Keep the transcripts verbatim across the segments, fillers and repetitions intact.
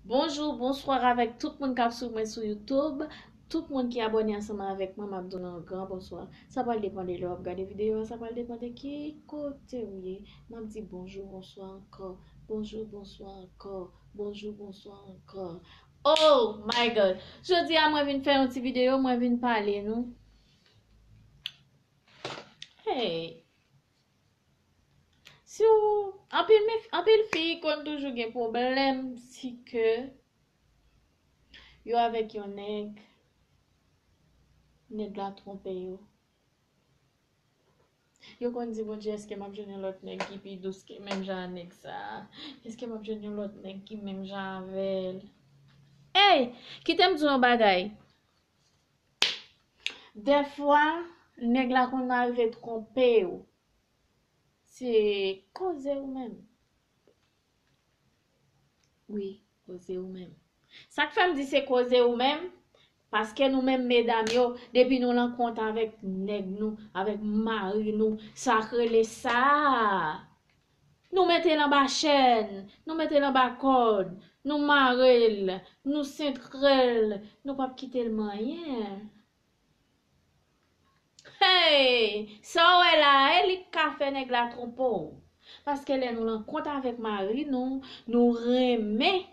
Bonjou, bonswa avèk tout moun k ap swiv mwen sou YouTube. Tout moun ki abòne ansanm avèk mwen, m ap di nou yon gran bonswa. Sa pral depann de lè w ap gade videyo a, sa pral depann de ki kote w ye. M ap di bonjou, bonswa ankò. Bonjou, bonswa ankò. Bonjou, bonswa ankò. Oh my God! Jodi a mwen vin fè yon ti videyo, mwen vin pale nou. Hey! Si w, anpil, anpil fi konn toujou gen pwoblèm si ke yo avèk yon nèg, nèg la twonpe yo. Yo konn di, Bondye, èske m ap jwenn yon lòt nèg ki pi dous ke menm jan a nèg sa a? Èske m ap jwenn yon lòt nèg ki menm jan avè l? Ey! Kite m di w yon bagay. Dèfwa, nèg la konn arive twonpe w. Se koze ou menm. Wi, koze ou menm. Sa k fè m di se koze ou menm, paske nou menm medam yo, depi nou nan kont avèk nèg nou, avèk mari nou, sa k rele sa. Nou mete l anba chèn, nou mete l anba kòd, nou mare l, nou sentre l, nou p ap kite l manyen. Hey! Sa w wè la a, e li k ka fè nèg la twonpe w. Paske lè nou nan kont avèk mari nou, nou renmen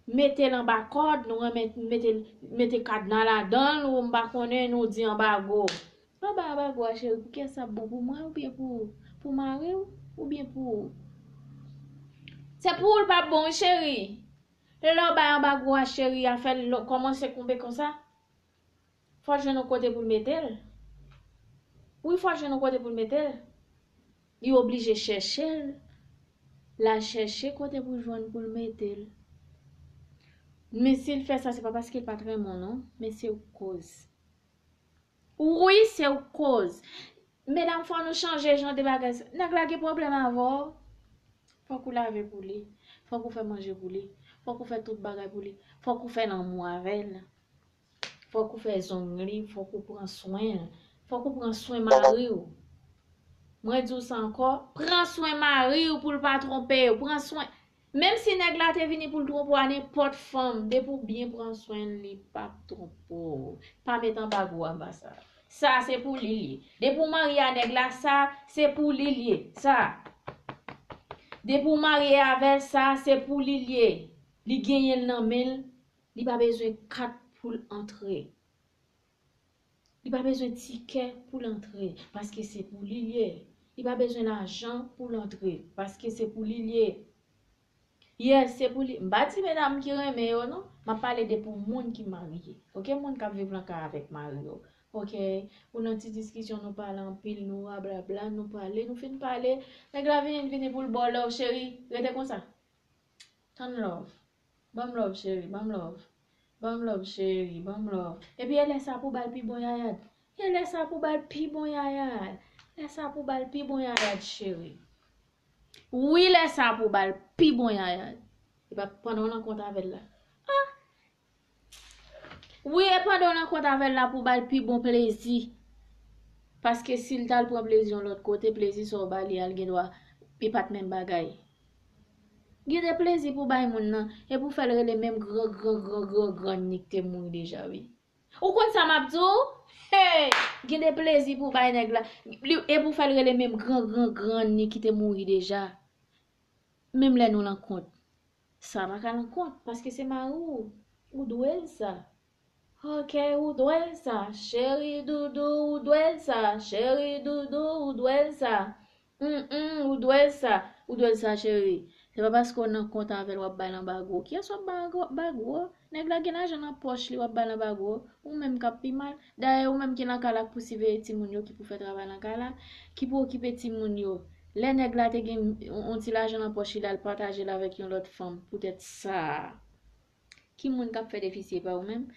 mete l anba kòd, nou renmen mete, mete kadna ladan l, ou m pa konnen, nou di anbago. Anba anbago a, cheri, pou kiyès sa ap bon, pou mwen oubyen pou, pou mari w, oubyen pou ou? Se pou ou l p ap bon, wi, cheri. Lè w bay anbago a, cheri, afè l kòmanse konbe konsa. Fò l jwenn yon kote pou l mete l. Wi, fò l jwenn yon kote pou l mete l. Li oblije chèche l. L al chèche kote pou l jwenn pou l mete l. Men si l fè sa, se pa paske l pa t renmen w, non. Men se ou k koz. Wi, se ou k koz. Medam, fò nou chanje jan de bagay sa. Nèg la gen pwoblèm avè w. Fòk ou lave pou li. Fòk ou fè manje pou li. Fòk ou fè tout bagay pou li. Fòk ou fè lanmou avè l. Fòk ou fè zong li, fòk ou pran swen l. Fòk ou pran swen mari w. Mwen di w sa ankò, pran swen mari w pou l pa twonpe w. Pran swen. Menm si nèg la te vini pou l twonpe w a nenpòt fanm, depi w byen pran swen l, li p ap twonpe w. Pa met anbago anba sa. Sa se pou li l ye. Depi w marye a nèg la, sa se pou li l ye. Sa. Depi w marye avè l, sa se pou li l ye. Li genyen l nan men l. Li pa bezwen kat pou l antre. Li pa bezwen tikè pou l antre, paske se pou li l ye. Li pa bezwen lajan pou l antre, paske se pou li l ye. Yes, se pou li. M pa di medam ki renmen yo, non. M ap pale de pou moun ki marye. Oke, moun k ap viv nan kay avèk mari yo. Oke, ou nan ti diskisyon, nou pale anpil, nou rablabla, nou pale, nou fin pale. Nèg la vini, vini pou l ba w love, cheri. Rete konsa. Tann love. Ban m love, cheri, ban m love. Ban m love, cheri, ban m love. Epi e lè sa pou ba l pi bon yayad. E lè sa pou ba l pi bon yayad. Lè sa pou ba l pi bon yayad, cheri. Wi, lè sa pou ba l pi bon yayad. E pa pandan w nan kont avè l la. Ah! Wi, e pandan w nan kont avè l la pou ba l pi bon plezi. Paske si l t al pran plezi yon lòt kote, plezi sa w ba li a, l gen dwa, e pa t menm bagay. Gen de plezi pou bay moun nan, e pou fè l rele menm gran, gran, gran, gran, grann li ki te mouri deja, wi. Ou konn sa m ap di w? Hey! Gen de plezi pou bay nèg la, li, e pou fè l rele menm gran, gran, grann li ki te mouri deja. Menm lè nou nan kont. Sa pa ka nan kont, paske se mari w. Ou dwe l sa. Oke, ou dwe l sa. Cheri doudou, ou dwe l sa. Cheri doudou, ou dwe l sa. Mm-mm, ou dwe l sa. Ou dwe l sa, cheri. Se pa paske w nan kont avè l w ap ba l anbago. Kiyès w ap ba anbago? Nèg la gen lajan nan pòch li, w ap ba l anbago. Ou menm k ap pi mal. Dayè, ou menm ki nan kay la k pou siveye timoun yo, ki pou fè travay nan kay la, ki pou okipe timoun yo. Lè nèg la te gen yon, yon ti lajan nan pòch li, l al pataje l avèk yon lòt fanm. Poutèt sa, ki moun k ap fè defisi, e pa ou menm?